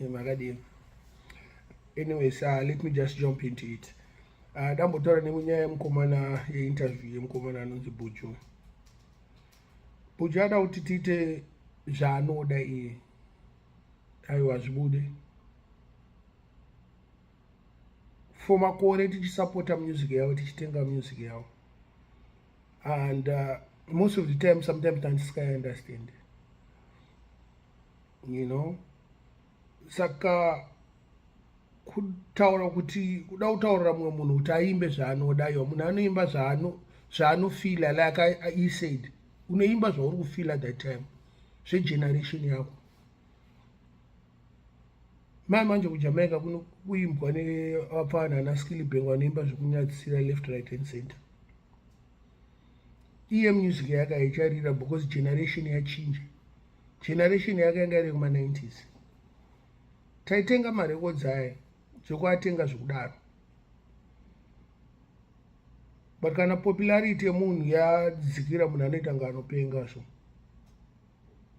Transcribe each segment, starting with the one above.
Makadini? Anyways, let me just jump into it. Ndambotaura nemunyaya yemukomana, yeinterview yemukomana anonzi Buju. Buju ada kuti tiite zvaanoda iye. Aiwa, zvibude. For makore tichisapota music yavo, tichitenga music yavo. And most of the time, sometimes handisika understand. Saka kutaura kuti kuda kutaurira mumwe munhu kuti aimbe zvaanoda, iwa munhu anoimba zvaanofeela. Like he said, unoimba zvauri kufeela that time, zvegeneration yako. Mai manje kuJamaica kuno kuimbwa nevapfana ana Skillibeng, vanoimba zvekunyadzisira left, right and center. Iye music yake haicharira because generation yachinja. Generation yake yanga iri kuma-90s, taitenga marekodzi aya zvekuatenga zvekudaro. But kana popularity yemunhu yadzikira, munhu anoita nga anopenga. So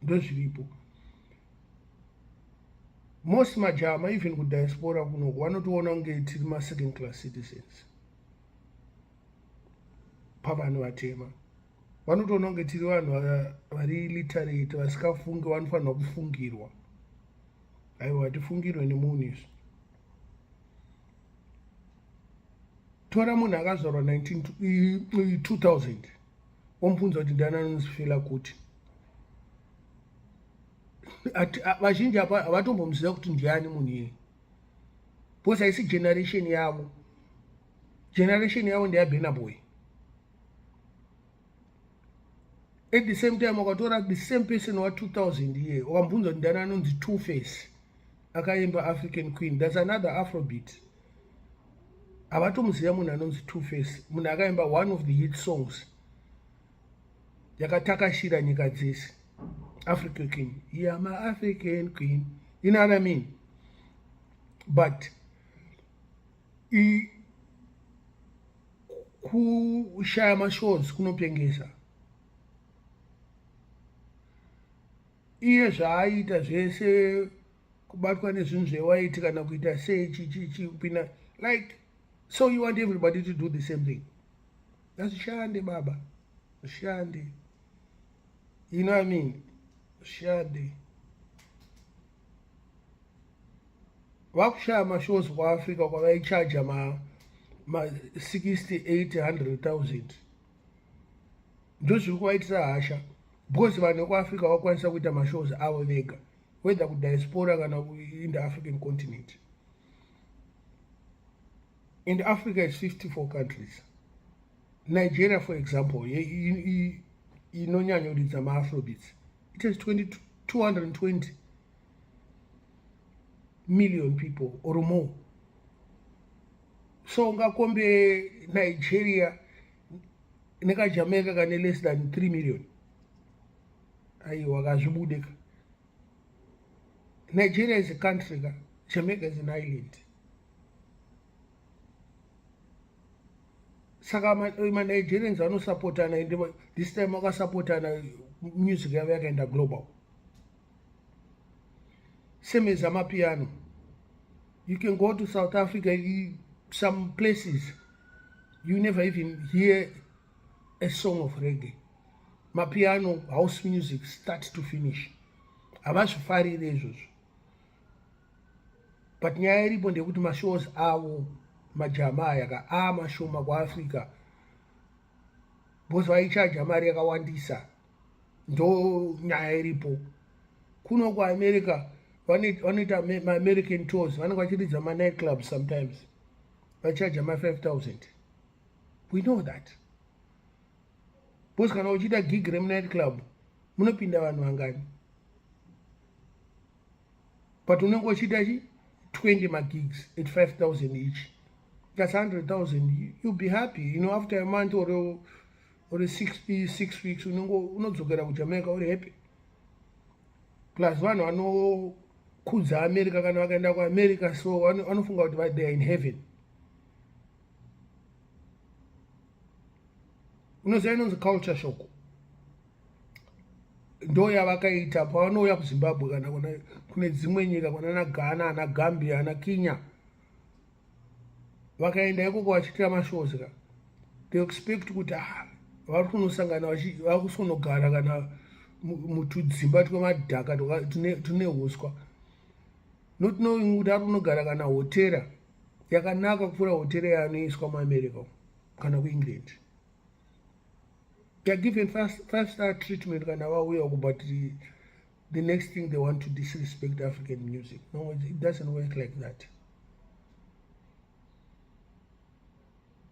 ndozviripo. Most majama, even kudiaspora kunoku, vanotoona kunge tiri masecond class citizens. Pavanhu vatema vanotoona kunge tiri vanhu vari illiterate, vasikafungi, vanofanirwa kufungirwa. Aiwa, hatifungirwe nemunhu izvi. Tora munhu akazvarwa 2000, womubvunza kuti ndiani anonzi Fela Kuti. Vazhinji apa havatombomuziva kuti ndiani munhu iyeye, because haisi generation yavo. Generation yavo ndeyaBurna Boy. At the same time, ukatora the same person wa2000 iye, ukamubvunza kuti ndiani anonzi Two Face akaimba African Queen, that's another Afrobeat, havatomuziva munhu anonzi Two Face, munhu akaimba one of the hit songs yakatakashira nyika dzese, African Queen. Yeah, my African Queen, you know what I mean? But kushaya mashows kunopengesa. Iye zvaaita zvese, kubatwa nezvinhu zvewaiti kana kuita sei, chichichi kupinda like so. You want everybody to do the same thing? Ngazvishande baba, zvishande. You know what I mean? Zvishande. Vakushaya mashows kuAfrica kwavaichaja ma 60 80 100,000. Ndozviri kuvaitisa hasha, because vanhu vekuAfrica vakwanisa kuita mashows avo vega, whether kudiaspora kana in the African continent. And Africa is 54 countries. Nigeria, for example, inonyanyoridza maAfrobeats, it has 20, 220 million people or more. So ungacompare Nigeria nekaJamaica kane less than 3 million? Aiwa, kazvibudeka. Nigeria is a country ka, Jamaica is an island. Saka maNigerians vanosapotana, ende this time vakasapotana, music yavo yakaenda global. Same as amapiano. You can go to South Africa, some places you never even hear a song of reggae. Mapiano, house music, start to finish. Havazvifariri izvozvo. But nyaya iripo ndeyekuti mashows avo majama aya ka amashoma kuAfrica because vaichaja mari yakawandisa. Ndo nyaya iripo. Kuno kuAmerica vanoita maAmerican tours, vanenge vachiridza manight clubs, sometimes vachaja ma5000. We know that, because kana uchiita gig remunight club, munopinda vanhu vangani? But unenge uchiita chi 20 magigs at 5000 each, that's 100,000. You'll be happy after a month or 6 weeks, unenge unodzokera kuJamaica uri happy. Plus vanhu vanokudza America, kana vakaenda kuAmerica so vanofunga kuti they are in heaven. Unoziva inonzi culture shock. Ndo yavakaita pavanouya kuZimbabwe kana kune dzimwe nyika, kunana Ghana, ana Gambia, ana Kenya. Vakaenda ikoko vachiitira mashows ka, they expect kuti ah, vari kunosangana vari kusonogara kana mutudzimba twemadhaka tune uswa, not knowing kuti ari kunogara kana hotera yakanaka kupfuura hotera yaanoiswa muAmerica kana kuEngland. They are given five star treatment kana vauya uku, but the next thing they want to disrespect African music. No, it doesn't work like that.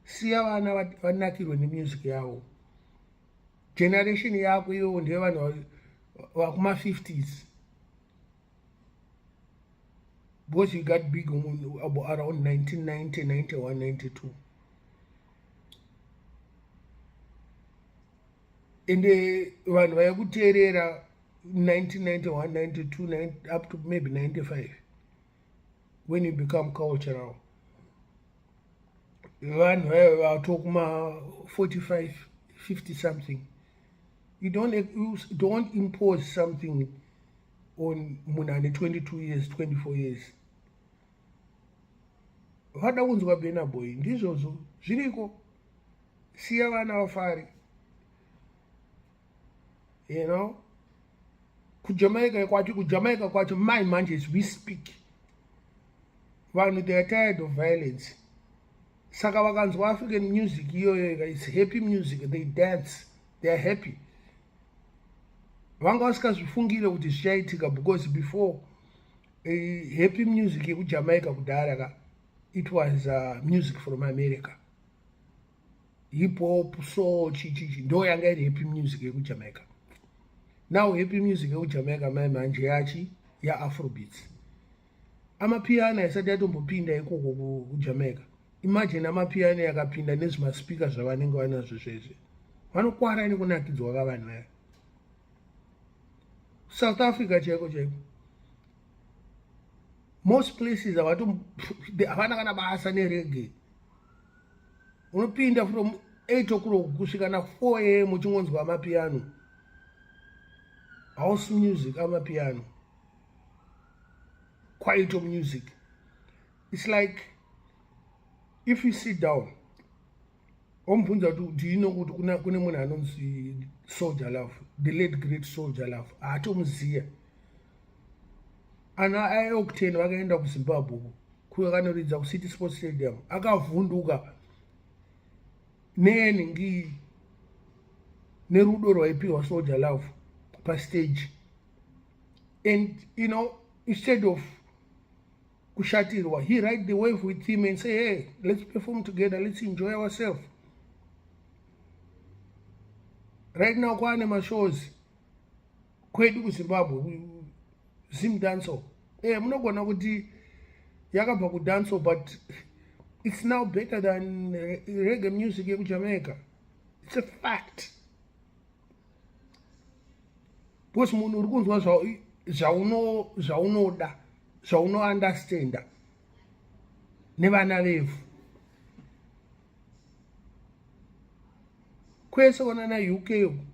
Siya vana vanakirwe nemusic yavo. Generation yako iyowo ndeye vanhu vakuma-50s, because you got big around 1990, 91, 92. Ende vanhu vaikuteerera 1991, 92 up to maybe 95, when you become cultural, vanhu vaiva vatokuma 45, 50 something. You don't impose something on munhu ane 22 years, 24 years. Vada kunzwa Burna Boy, ndizvozvo zviriko. Siya vana vafare. KuJamaica kwacho, kuJamaica kwacho mai manje, as we speak, vanhu, they are tired of violence. Saka vakanzwa African music iyoyo, it's happy music. They dance, they are happy. Vanga vasingazvifungire kuti zvichaitika, because before, happy music yekuJamaica kudhara ka, it was music from America, hip hop, soul, chichichi, ndo yanga iri happy music yekuJamaica. Now happy music yekuJamaica mai manje yachi yaAfrobeats. Amapiano aisati yatombopinda ikoko kuJamaica. Imagine amapiano yakapinda nezvimaspika zvavanenge vanazvo zvezve, vanokwara nekunakidzwa kavanhu vaya. South Africa chaiko chaiko, most places havana kana basa nereggae. Unopinda from 8 o'clock kusvika na4 am uchingonzwa amapiano, house music, amapiano, kwaito music. It's like if you sit down womubvunza kuti, "Do you know kuti kune munhu anonzi Soul Jah Love, the late great Soul Jah Love?" Haatomuziya. Ana I-Octane vakaenda kuZimbabwe, kukanoridza kuCity Sports Stadium, akavhunduka nenhingi nerudo rwaipiwa Soul Jah Love pastage. And instead of kushatirwa, he ride the wave with him and say, "Hey, let's perform together, let's enjoy ourselves." Right now kwaane mashows kwedu kuZimbabwe, Zim dancehall. Munogona kuti yakabva kudancehall, but it's now better than reggae music yekuJamaica. It's a fact, because munhu uri kunzwa zvaunoda, zvaunounderstanda nevana vevhu kwese. Konana UK uku,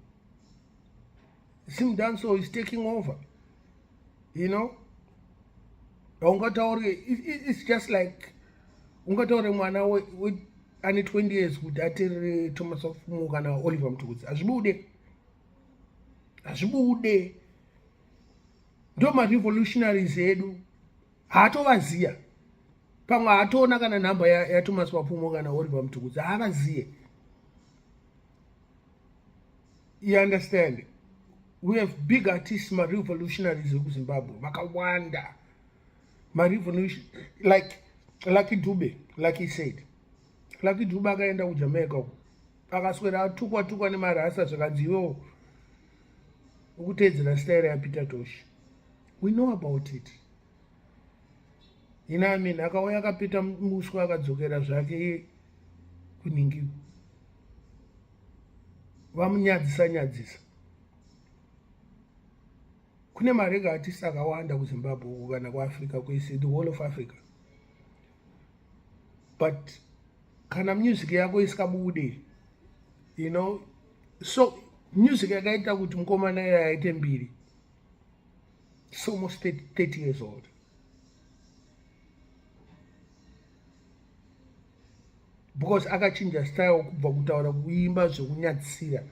Zim dancehall is taking over. Haungatauri, it's just like ungataure mwana ane 20 years kuti ateerere Thomas Mapfumo kana Oliver Mtukudzi. Hazvibude, hazvibude. Ndo marevolutionaries edu, haatovaziya. Pamwe haatoona kana nhamba yaThomas Mapfumo kana Oliver Mtukudzi, haavaziye. You understand? We have big artists, marevolutionaries ekuZimbabwe vakawanda, marevolution like Lucky Dube. Like he said, Lucky Dube akaenda kuJamaica uko, akaswera atukwa tukwa nemarasa, zvakanzi, "Iwewo ukuteedzera style yaPeter Tosh." We know about it. I mean, akauya akapita muswe, akadzokera zvake kuningiwa, vamunyadzisa nyadzisa. Kune mareggae artist akawanda kuZimbabwe uku kana kuAfrica kwese, the whole of Africa, but kana music yako isikabude, so Music yakaita kuti mukomana iye aite mbiri. It's almost 30 years old. Because akachinja style kubva kutaura kuimba zvekunyadzisira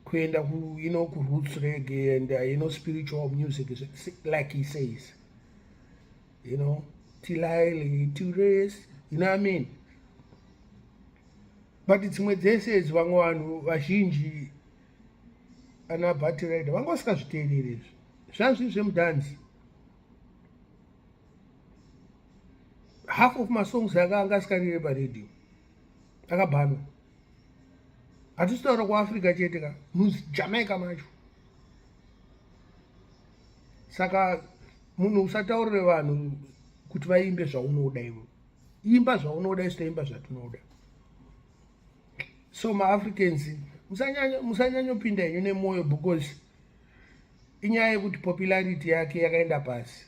kuenda ku you know ku roots reggae and you know spiritual music like he says you know till I lay to rest you know what I mean but dzimwe dzese idzi vamwe vanhu vazhinji ana batty rider vanga vasingazviteereri izvi zvazviri zvemudhanzi half of masongs aka anga asikarire paradio akabhanwa hatisi taura kuafrica chete ka mujamaica macho saka munhu usataurire vanhu kuti vaimbe zvaunoda iwe imba zvaunoda isu taimba zvatinoda so maafricans musanyanyopinda henyu nemwoyo because inyaya yekuti popularity yake yakaenda pasi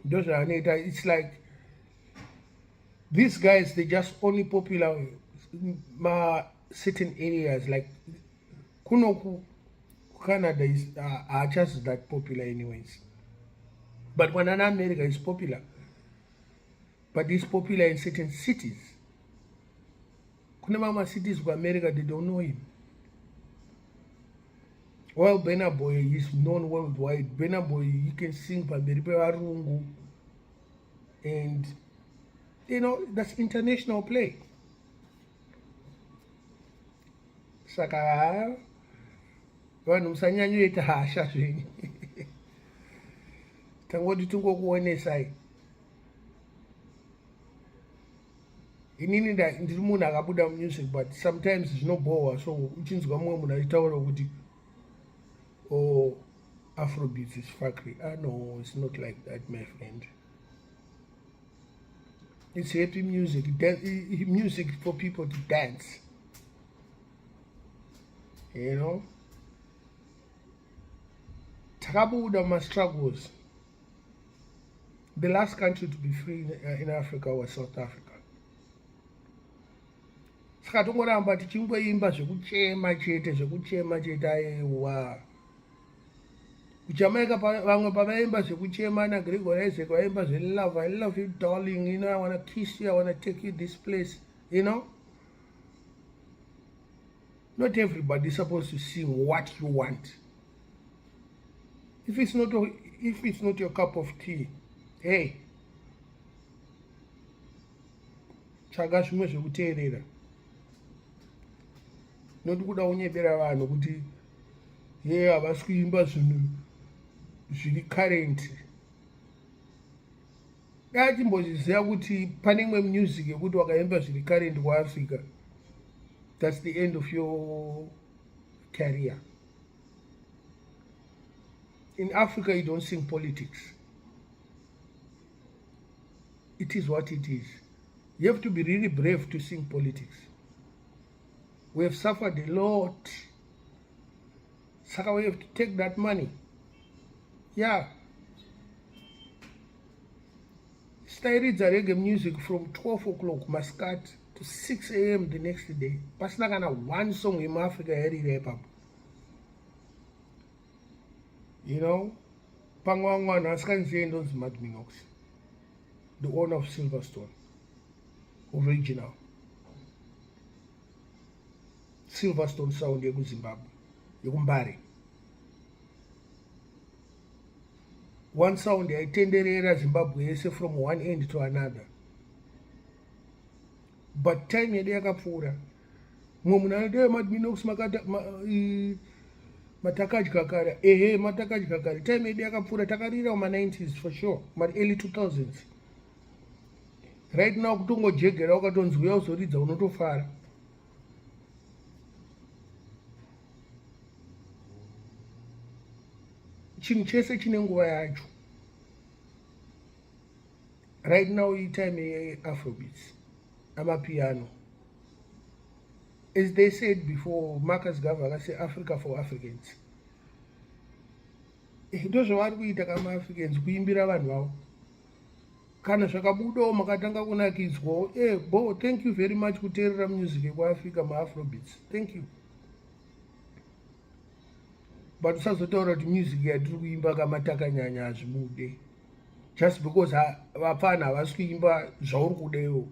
ndozvaanoita its like these guys they just only popular ma certain areas like kunoku kucanada is haachasi that popular anyways but kwanana america is popular but is popular in certain cities kune mamwe macities kuamerica they don't know him while Burna Boy is known worldwide. Burna Boy, he can sing pamberi pevarungu and you know that's international play. Saka vanhu musanyanyoita hasha zvenyu tangoti tingokuonesai inini ndiri munhu akabuda music but sometimes zvinobhohwa so uchinzwa mumwe munhu achitaura kuti oh afrobeats is fuckery ah no it's not like that my friend it's happy music music for people to dance you know takabuda mumastruggles The last country to be free in, in Africa was South Africa. Saka tongoramba tichingoimba zvekuchema chete zvekuchema chete aiwa. KuJamaica vamwe pavaimba zvekuchema naGregory Isaac vaimba zvelove I love you darling you know I wanna kiss you I wanna take you this place you know not everybody is supposed to sing what you want if it's not if it's not your cup of tea hey tsvaga zvimwe zvekuteerera noti kuda kunyebera vanhu kuti ye havasi kuimba zvinhu zviri current dai timbozviziva kuti pane imwe music yekuti wakaimba zviri current kuafrica that's the end of your career in africa you don't sing politics it is what it is you have to be really brave to sing politics we have suffered a lot saka we have to take that money yeah stairidza reggae music from 12 o'clock masikati to 6 am the next day pasina kana one song yemuafrica yairira ipapo you know pamwe vamwe vanhu vasikanziye ndonzi madminox the owner of silverstone original silverstone sound yekuzimbabwe yekumbare one sound yaitenderera zimbabwe yese from one end to another but time yedu yakapfuura mumwe munhu anoti madminox matakadya kare ehe matakadya kare time yedu yakapfuura takarira muma-90s for sure ma-early 2000s right now kutongojegera ukatonzi uya uzoridza unotofara chinhu chese chine nguva yacho right now itime yeafrobeats amapiano as they said before marcus garvey akase africa for africans eh, ndozvavari kuita kamaafricans kuimbira vanhu vavo Kana zvakabudawo makatanga kunakidzwawo, eh bo, thank you very much kuteerera music yekuAfrica, maAfrobeats, thank you. But usazotaura kuti music yatiri kuimba kamatakanyanya hazvibude just because vapfana havasi kuimba zvauri kuda iwo.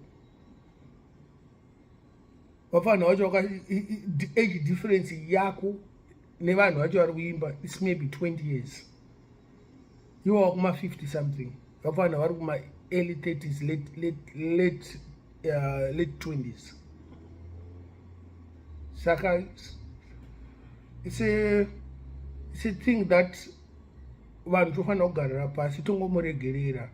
Vapfana vacho, age difference yako nevanhu vacho vari kuimba is maybe 20 years. Iwo wakuma 50 something, vapfana vari kuma early 30s, late 20s. Saka it's a thing that vanhu tofanira kugarira pasi, tongomuregerera.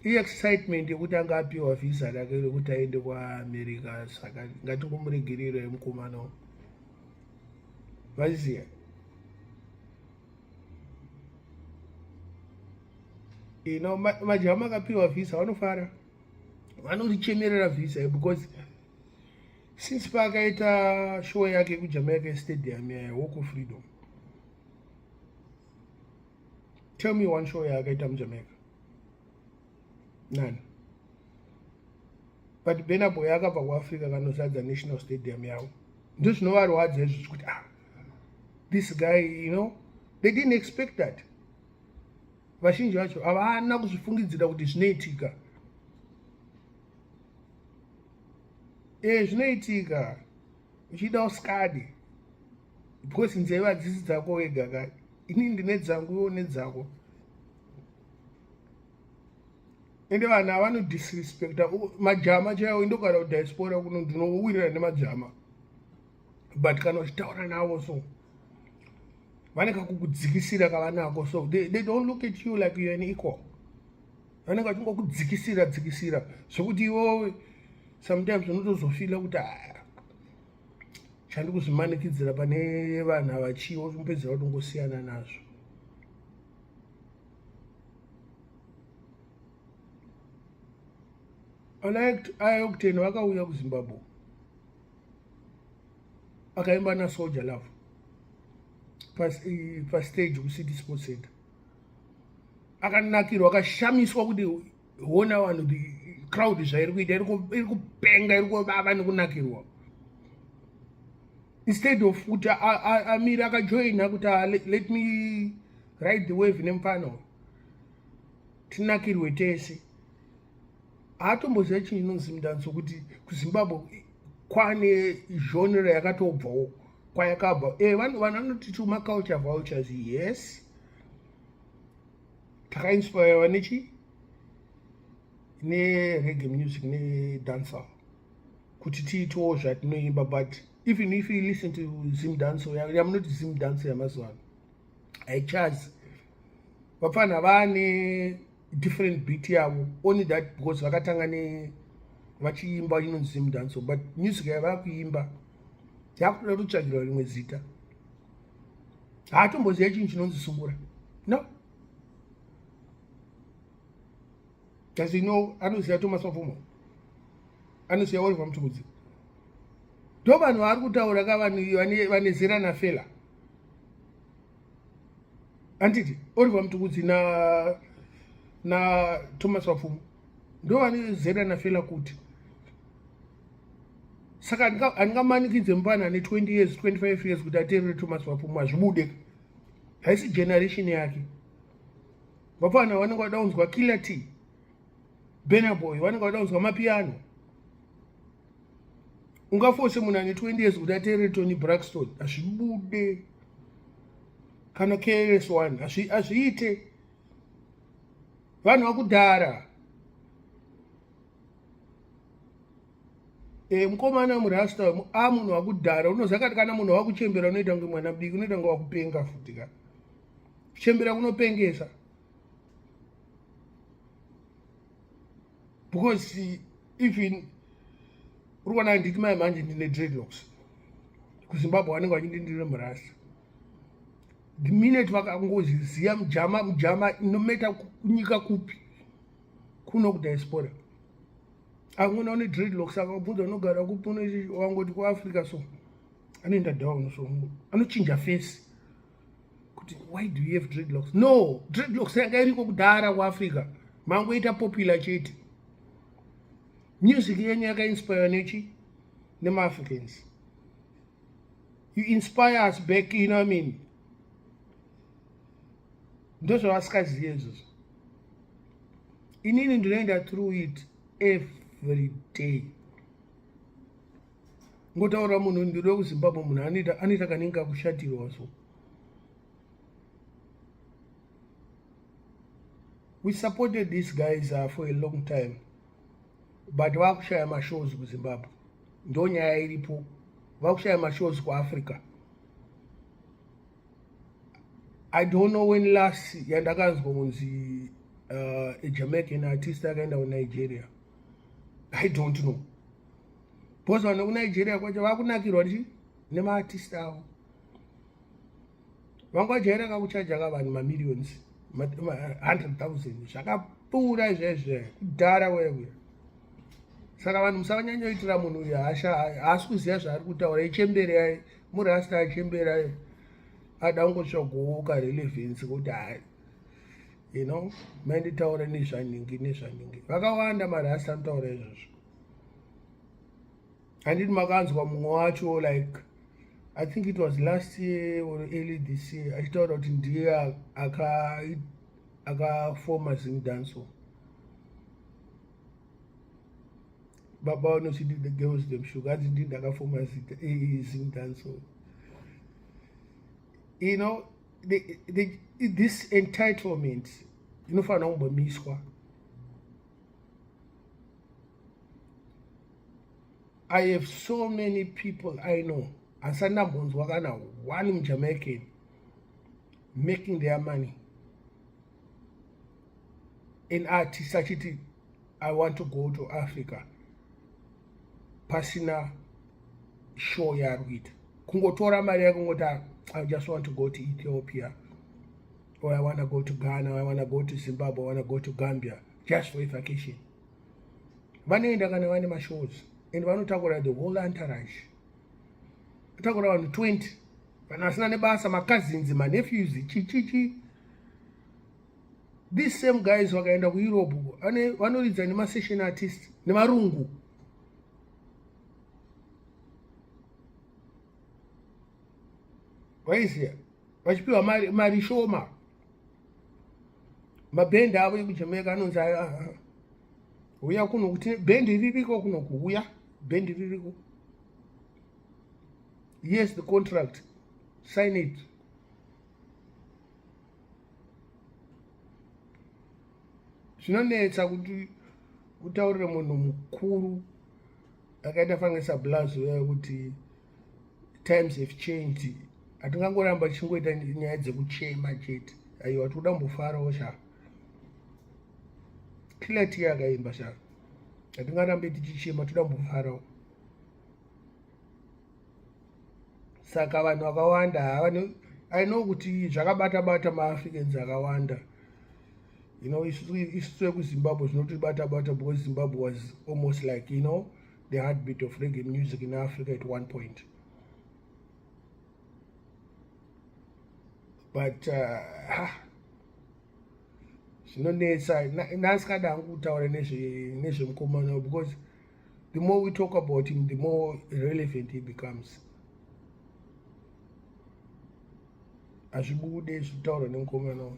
Iexcitement yekuti anga apiwa visa rake rekuti aende kuAmerica, saka ngatingomuregerera mukomana. Vaziya majama akapiwa visa vanofara, vanorichemerera visa, because since paakaita show yake kuJamaica Stadium, yaWalk of Freedom, tell me one show yaakaita muJamaica, nani. But Burna Boy akabva kuAfrica kanozadza National Stadium yavo. Ndo zvinovarwadza izvo kuti, ah, this guy, they didn't expect that. Vazhinji vacho havana kuzvifungidzira kuti zvinoitika. E, zvinoitika uchida usikadi, because nzeve hadzisi dzako wega ka. Ini ndine dzangu, iwo nedzako. Ende vanhu havanodisrespecta majama chaiwo. Indogara kudiaspora kuno, ndinowirira nemajama, but kana uchitaura navo so vane kakukudzikisira kavanako. So they don't look at you like you're an equal. Vanenge vachingokudzikisira dzikisira zvokuti iwowe sometimes unotozofila kuti, ah, chandi kuzvimanikidzira pane vanhu avachiwo. Mupedzera kutongosiyana nazvo. Ana I-Octane vakauya kuZimbabwe, akaimba naSoul Jah Love pastage kuCity Sports Center. Akanakirwa, akashamiswa kuti hona vanhu, the crowd zvairi kuita, iri kupenga, iri kuvava nekunakirwa. Instead of kuti amire akajoina kuti, ah, let me ride the wave nemufana, tinakirwe tese, haatomboziva chinhu inonzi mudanso, kuti kuZimbabwe kwane genre yakatobvawo kwayakabva. E, vanhu vanoti tuma culture vultures. Yes, takainspirewa nechi nereggae music nedancehall kuti tiitewo zvatinoimba. But even if you listen to Zim dancehall, yamunoti Zim dancehall yamazuva ano, haichazi vapfanha vaane different beat yavo. Only that because vakatanga ne vachiimba inonzi Zim dancehall, but music yavakuimba yakutoda kutotsvagirwa rimwe zita. Haatomboziva chinhu chinonzi sungura. No, does he know? Anoziva Thomas Mapfumo? Anoziva Oliver Mutukudzi? Ndo vanhu vaari kutaura ka, vanhu vane zera naFela, handiti? Oliver Mutukudzi na Thomas Mapfumo ndo vane zera naFela Kuti. Saka handingamanikidze mupana ane 20 years, 25 years kuti ateerere Thomas Mapfumo. Hazvibude, haisi generation yake. Vapfana vanenge vada kunzwa Killer T, Burna Boy, vanenge vada kunzwa mapiano. Ungafose munhu ane 20 years kuti ateerere Toni Braxton? Hazvibude. Kana KRS-One, hazviite. Vanhu vakudhara. E, mukomana murasta a munhu wakudhara. Unoziva kati kana munhu wakuchembera unoita kunge mwana mudiki, unoita kunge wakupenga futi ka. Kuchembera kunopengesa, because even uri kuona nditi mai manje ndine dreadlocks, kuZimbabwe vanenge vachindi ndiri murasta. The minute vakangoziziya mujama, mujama inometa kunyika kupi, kuno kudiaspora amwena une dreadlocks akabvunza unogara kupi, wangoti kuAfrica, so anoenda down, so anochinja face kuti, "Why do you have dreadlocks?" No, dreadlocks yanga iriko kudhara kuAfrica. Mangoita popular chete. Music yenyu yakainspire nechi? NemaAfricans. You inspire us back, you know what I mean? Ndozvavasikazive izvozvo. Inini ndinoenda through it every day. Ngotaura munhu ndiri kuZimbabwe munhu anoita anoita kanenge kakushatirwa so. We supported these guys for a long time but vakushaya mashows kuZimbabwe. Ndonyaya iripo. Vakushaya mashows kuAfrica. I don't know when last yandakanzwa kunzi a Jamaican artist akaenda kuNigeria. I don't know. Because vanhu kuNigeria kwacho vakunakirwa ndichi nemaartist avo. Vanga vajaira kakuchaja ka vanhu mamillions, 100,000 zvakapfuura izvezve kudhara wewe. Saka vanhu musavanyanyoitira munhu uyu hasha, haasi kuziva zvaari kutaura. Ichembere yaye, murasta achembera ada kungotsvagowo ka relevance kuti hai, you know, mainditaura nezvaningi nezvaningi. Vakawanda marasta anotaura izvozvo. Handiti makanzwa mumwe wacho like I think it was last year or early this year achitaura kuti ndiye akafoma Zimdancehall. Baba vanochiti the girls them sugar, hanzi ndii ndakafoma Zimdancehall. You know, this entitlement inofanira kumbomiswa. I have so many people I know asati ndambonzwa kana one muJamaican making their money, an artist achiti I want to go to Africa pasina show yaari kuita, kungotora mari yake kungoti I just want to go to Ethiopia or I want to go to Ghana or I want to go to Zimbabwe, I want to go to Gambia just for a vacation. Vanoenda kana vane mashows and vanotakura the whole entourage, takura vanhu 20, vanhu vasina nebasa, macousins, manephews, chichichi. These same guys vakaenda kuEurope vanoridza nemasession artist nevarungu. Vaiziya vachipiwa mari, mari shoma. Mabhendi avo ekuJamaica anonzi huya kuno kuti bhendi ririko kuno kuuya bhendi ririko. Yes, the contract, sign it. Zvinonetsa kuti utaurire munhu mukuru akaita fange saBlazo uya kuti times have changed. Hatingangoramba tichingoita nyaya dzekuchema chete. Aiwa, tikuda kumbofarawo sha. Killer T akaimba sha, hatingarambe tichichema, toda kumbofarawo. Saka vanhu vakawanda havano. I know kuti zvakabata bata maAfricans akawanda, you know, isu vekuZimbabwe zvinotibata bata because Zimbabwe was almost like, you know, the heartbeat of reggae music in Africa at one point. But zvinonetsa nasikada hangu kutaura nezvemukomana because the more we talk about him, the more relevant he becomes. Hazvibude zvitaurwa nemukomana uyu.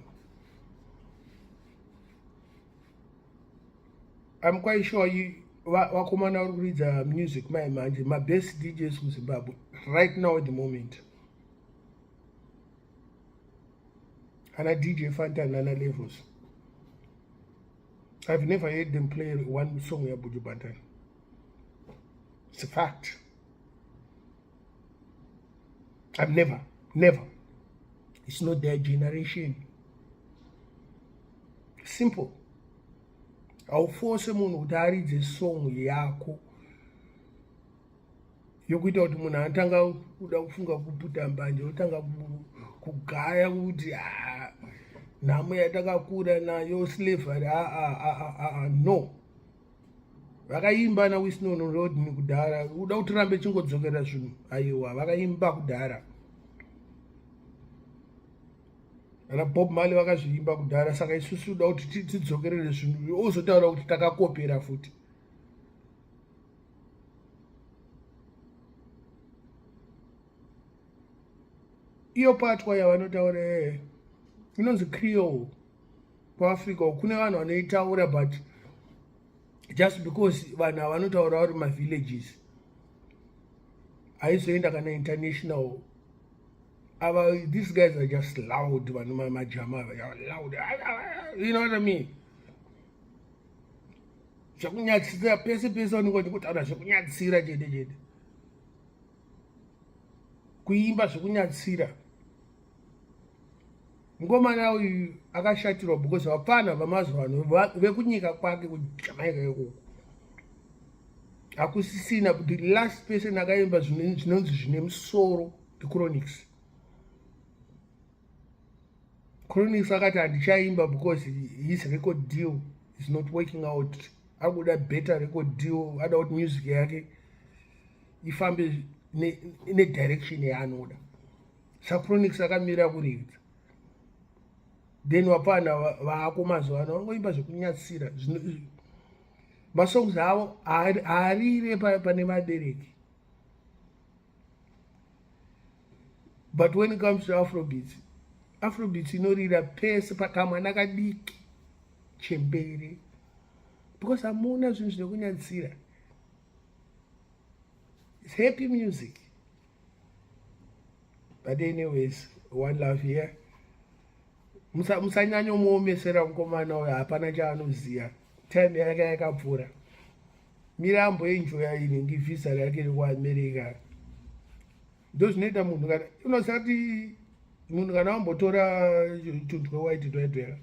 I'm quite sure you vakomana vari kuridza music mai manje, mabest DJs kuZimbabwe right now at the moment, ana DJ Fantan nana Levels, I've never heard them play one song yaBuju Banton. It's a fact. I've never, never. It's not their generation. Simple. Hauforce munhu kuti aridze song yako yokuita kuti munhu anotanga kuda kufunga kuputa mbanje, otanga kugaya kuti ah, nhamo yatakakura nayo, slavery. Aa, no, vakaimba naWinston Rodney kudhara. Uda kuti rambe chingodzokera zvinhu? Aiwa, vakaimba kudhara. Ana Bob Marley vakazviimba kudhara, saka isusu toda kuti tidzokerere zvinhu, ozotaura kuti takakopera futi. Iyo patwa yavanotaura eh, inonzi Creole kuAfrica, kune vanhu vanoitaura, but just because vanhu avanotaura vari mavillages haizoenda kana international. Ava, these guys are just loud, vanhu majama loud, you know what I mean? Zvekunyatsira pese pese, vanenge vachikutaura zvekunyatsira chete chete, kuimba zvekunyatsira. Mukomana uyu akashatirwa because vapfana vamazuva ano vekunyika kwake kuJamaica ikoko hakusisina. The last person akaimba zvinonzi zvine musoro ndiChronixx. Chronixx akati handichaimba because his record deal is not working out. Akuda better record deal, ada kuti music yake ifambe nedirection yaanoda. SaChronixx akamira kuridza. Then vapfana vaako mazuva ano vangoimba zvekunyatsira, masongs avo haarire pane vabereki. But when it comes to Afrobeats, Afrobeats inorira pese, pakamwana kadiki, chembere, because hamuna zvinhu zvekunyatsira. It's happy music. But anyways, one love here. Musanyanyomuomesera mukomana uyo, hapana chaanoziva, time yake yakapfuura. Mirambo enjoya inenge visa rake rekuAmerica. Ndo zvinoita munhu kana unosati munhu kana wambotora tunhu twewaiti twaitwera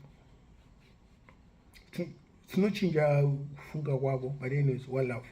tinochinja kufunga kwako. But anyways, one love.